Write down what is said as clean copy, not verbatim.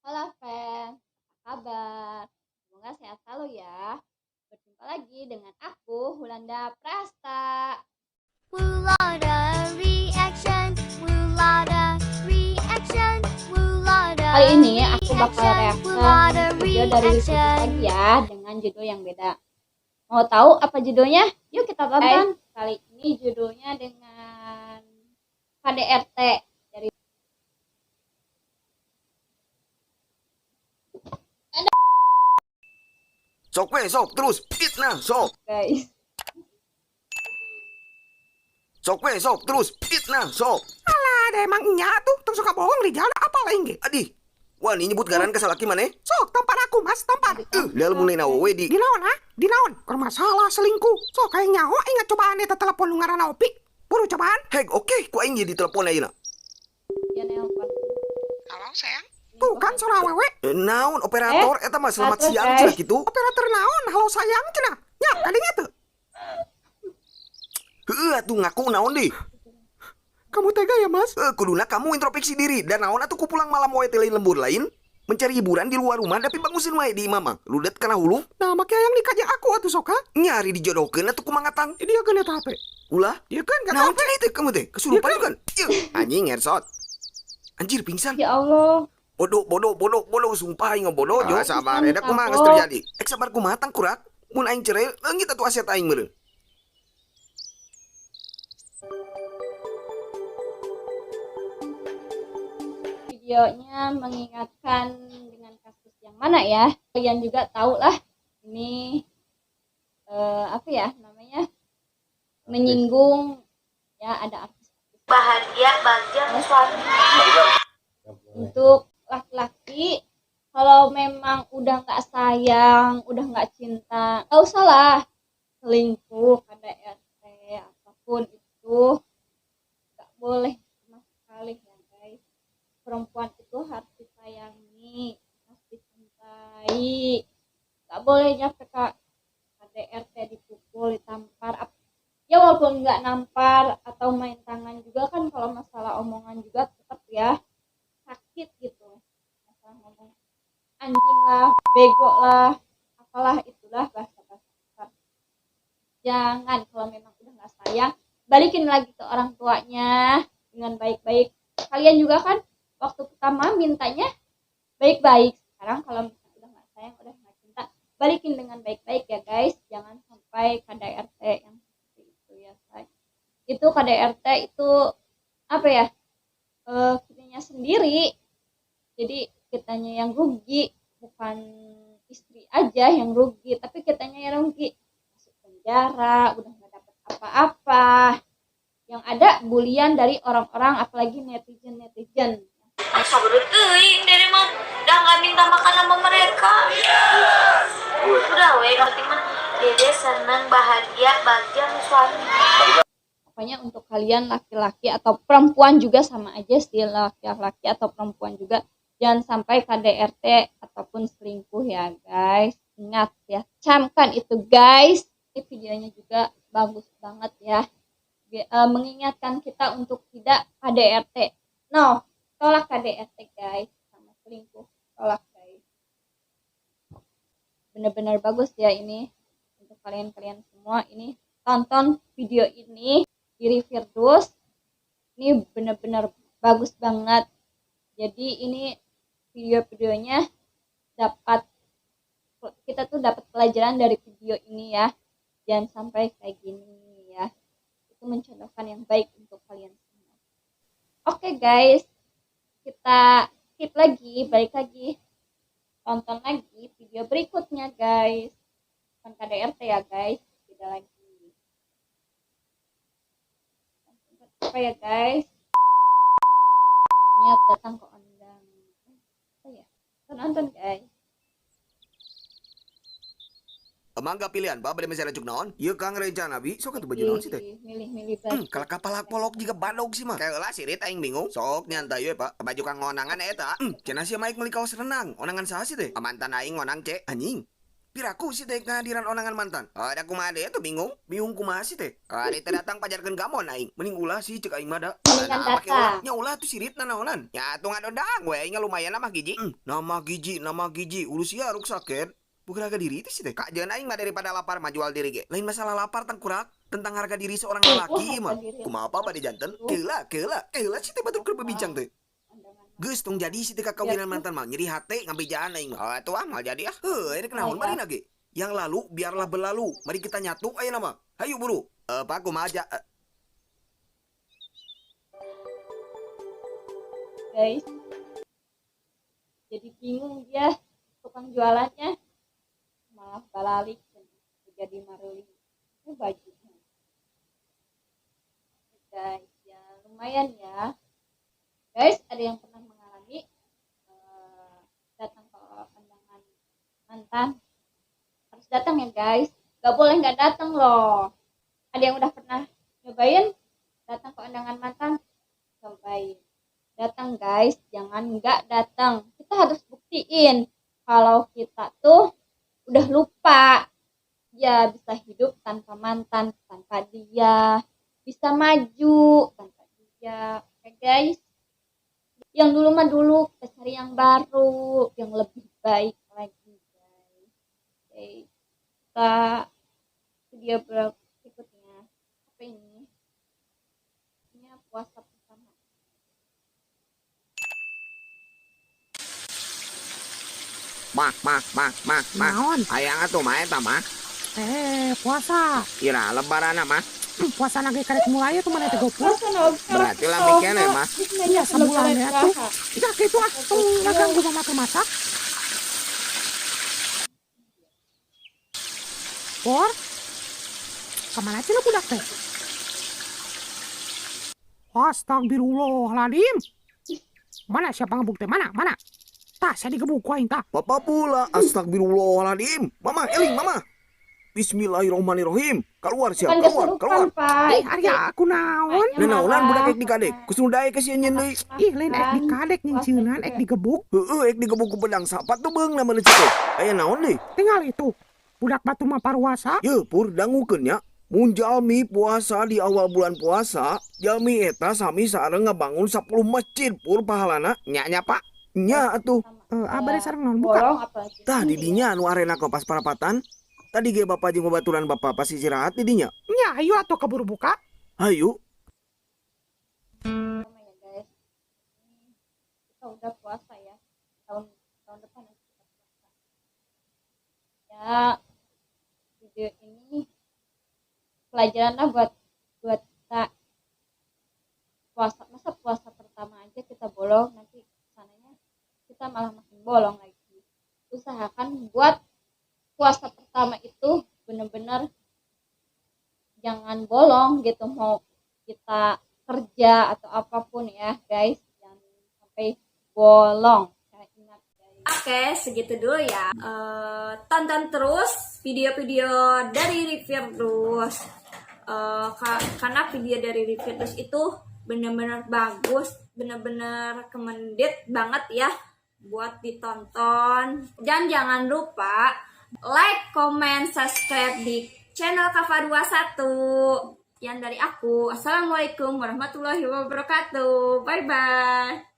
Halo fam, apa kabar? Semoga sehat selalu ya. Berjumpa lagi dengan aku, Hulanda Prasta. Wulada reaction, Wulada reaction, Wulada. Kali ini aku bakal reaction Wulada video dari Rizky lagi ya, dengan judul yang beda. Mau tahu apa judulnya? Yuk kita tonton. Kali ini judulnya dengan KDRT dari Sok we, sok terus fitnah, sok. Guys. Sok we, sok terus fitnah, sok. Alah, ada emang nya tuh, tong suka bohong di jalan apa lain ge. Adih, wah ini nyebut garan ke salaki maneh? Sok tampar aku mas, tampar. Lial mulai nawe di. Di naon ha? Di naon? Keur masalah selingkuh. Sok kayak nyaho ingat cobaan eta telepon nu ngaranna Opi. Buru cobaan. Hek, oke, ku aing jadi telepon ayeuna. Dia nelpon. Halo sayang. Tuh kan suara awewe. Naon operator eta mah selamat terus, siang guys. cenah kitu. Operator naon? Halo sayang cenah. Nya kadinya tuh. Heuh atuh ngaku naon di. Kamu tega ya mas? Kuduna kamu introspeksi diri dan naon atuh ku pulang malam wae teh lain lembur lain. Mencari hiburan di luar rumah tapi bangusin wae di imah mah. Ludet kana hulu. Nah make hayang nikah jeung aku atuh sok ha? Nyari dijodohkeun atuh kumaha tang. Dia kan eta HP. Ulah. Dia kan gak Naon HP. cenah teh kamu teh? Kesurupan Dia kan? Ieu, anjing headshot. Anjir pingsan. Ya Allah. Bodoh, bodoh, bodoh, bodoh, sumpah aing bodoh, jo. Sabar, Pisan, eta kumaha geus kapok. terjadi. Ek sabar kumaha tangkurak? Mun aing cerai, leungit atuh aset aing meureun. Videonya mengingatkan dengan kasus yang mana ya? Kalian juga tahu lah ini apa ya namanya? Menyinggung ya, ada artis Bahagia bagja suami. Untuk laki-laki kalau memang udah nggak sayang, udah nggak cinta, nggak usah lah selingkuh, KDRT, apapun itu nggak boleh sama sekali ya guys. Perempuan itu harus disayangi, harus dicintai, nggak boleh nyampe ke KDRT, dipukul, ditampar. Ya walaupun nggak nampar atau main tangan juga kan, kalau masalah omongan juga tetap ya sakit gitu. Masalah ngomong anjing lah, bego lah, apalah itulah bahasa-bahasa kasar. Jangan, kalau memang udah nggak sayang, balikin lagi ke orang tuanya dengan baik-baik. Kalian juga kan waktu pertama mintanya baik-baik. Sekarang kalau misalnya udah nggak sayang, udah nggak cinta, balikin dengan baik-baik ya guys. Jangan sampai KDRT yang seperti itu ya say. Itu KDRT itu apa ya? Kitanya sendiri. Jadi kitanya yang rugi, bukan istri aja yang rugi, tapi kitanya yang rugi. Masuk penjara, udah nggak dapet apa-apa. Yang ada bulian dari orang-orang, apalagi netizen-netizen. Sabar teuing dari mah udah nggak minta makan sama mereka. Udah we, yang penting mah Dede seneng bahagia bagja suami. Pokoknya untuk kalian laki-laki atau perempuan juga sama aja sih, laki-laki atau perempuan juga jangan sampai KDRT ataupun selingkuh ya guys. Ingat ya, camkan itu guys. Ini videonya juga bagus banget ya. Mengingatkan kita untuk tidak KDRT. No, tolak KDRT guys, sama selingkuh, tolak guys. Benar-benar bagus ya ini untuk kalian-kalian semua ini, tonton video ini Riri Firdaus ini benar-benar bagus banget. Jadi ini video-videonya dapat, kita tuh dapat pelajaran dari video ini ya. Jangan sampai kayak gini ya. Itu mencontohkan yang baik untuk kalian semua. Oke guys, kita skip lagi, balik lagi, tonton lagi video berikutnya guys. Bukan KDRT ya guys, beda lagi. Apa ya guys? Niat datang ke undang. Apa ya? Nonton guys. Mangga pilihan, Pak, bade meser acuk naon? Ieu Kang rencana bi, sok atuh baju naon sih teh? Milih-milih baju. Kalau kapal polok jiga badog sih mah. Kayak lah sirit aing bingung. Sok nyantai we, Pak. Baju kang ngonangan eta. Cenah sia maik meuli kaos renang. Onangan saha sih teh? Mantan aing ngonang cek anjing. Piraku si teh kehadiran ondangan mantan. Oh, ada kumaha deui atuh bingung. Bingung kumaha sih teh? Ari teh datang pajarkeun gamon aing. Mending ulah sih cek aing mah da. Mendingan Nah, pake datang. ulah. Nya ulah tuh sirit nanaonan. Ya atuh ngadodang we aing lumayan nambah giji. Nama giji, nama giji, urus sia ruksakeun. Bukan harga diri itu sih teh. Kak jangan aing mah daripada lapar mah jual diri ge. Lain masalah lapar tangkurak tentang harga diri seorang lelaki harga mah. diri. Kumaha apa bade janten? Keula, keula, keula sih teh batur keur berbincang teh. Undangan Geus tong jadi si teh kakawinan mantan mah nyeri hate ngabejaan aing mah. Oh atuh ah moal jadi ah. Heuh, rek naon Oh, ya. mari ge. Yang lalu biarlah berlalu. Mari kita nyatu ayeuna mah. Hayu buru. Eh Pak kumaha aja. Guys, jadi bingung dia tukang jualannya, malah balik jadi maruli itu bajunya. Oke, guys, ya lumayan ya guys. Ada yang pernah mengalami datang ke undangan mantan? Harus datang ya guys, gak boleh nggak datang loh. Ada yang udah pernah nyobain datang ke undangan mantan? Cobain datang guys, jangan nggak datang. Kita harus buktiin kalau kita tuh udah lupa ya, bisa hidup tanpa mantan, tanpa dia, bisa maju tanpa dia. Oke guys, yang dulu mah dulu, kita cari yang baru yang lebih baik lagi guys. Oke, kita video berikutnya apa ini? Ini puasa pertama. Mah, mah, mah, mah, mah. Naon? Hayang atuh mah eta mah. Eh, puasa. Ira lebaran mah. Puasa lagi karek mulai tuh mana teh gopur. Berarti lami keneh mah. Iya, sebulan ya tuh. Ya gitu ah, tong ngaganggu mama keur masak. Por. Kemana sih lo budak teh? Astagfirullahaladzim. Mana siapa ngebuk teh? Mana? Mana? Tah, saya digebuk ku aing tah. Papa pula astagfirullahaladzim. Mama, eling mama. Bismillahirrahmanirrahim. Keluar siap, Bukan keluar, kesurupan, keluar. Pak. Ih, Arya aku naon? Nanaonan budak ek dikadek. Kusnu daek ka sieun deui. Ih, lain ek dikadek nyingcieunan ek digebuk. Heueuh ek digebuk ku pedang sapat tuh beung na meuleuh teh. Aya naon deui? Tinggal itu. Budak batu mah paruasa. Ye, pur dangukeun nya. Mun jalmi puasa di awal bulan puasa, jalmi eta sami sareng ngabangun 10 masjid pur pahalana. Nya nya Pak. Nya atuh. Eh, abade sareng naon buka? Bolong apalagi. Tah di dinya anu arena ke pas parapatan. Tadi ge bapak jeung babaturan bapak pas istirahat di dinya. Nya, ayo atuh keburu buka. Hayu. Sama ya guys. Ini kita udah puasa ya. Tahun tahun depan nanti kita puasa. Ya, video ini pelajaran lah buat buat kita puasa. Masa puasa pertama aja kita bolong, nanti sananya kita malah makin bolong lagi. Usahakan buat puasa pertama itu bener-bener jangan bolong gitu, mau kita kerja atau apapun ya guys, jangan sampai bolong. Saya ingat guys. Oke, segitu dulu ya. Tonton terus video-video dari Rifirdaus. Karena video dari Rifirdaus itu benar-benar bagus, benar-benar recommended banget ya buat ditonton. Dan jangan lupa like, comment, subscribe di channel Kafa 21. Yang dari aku, assalamualaikum warahmatullahi wabarakatuh. Bye-bye.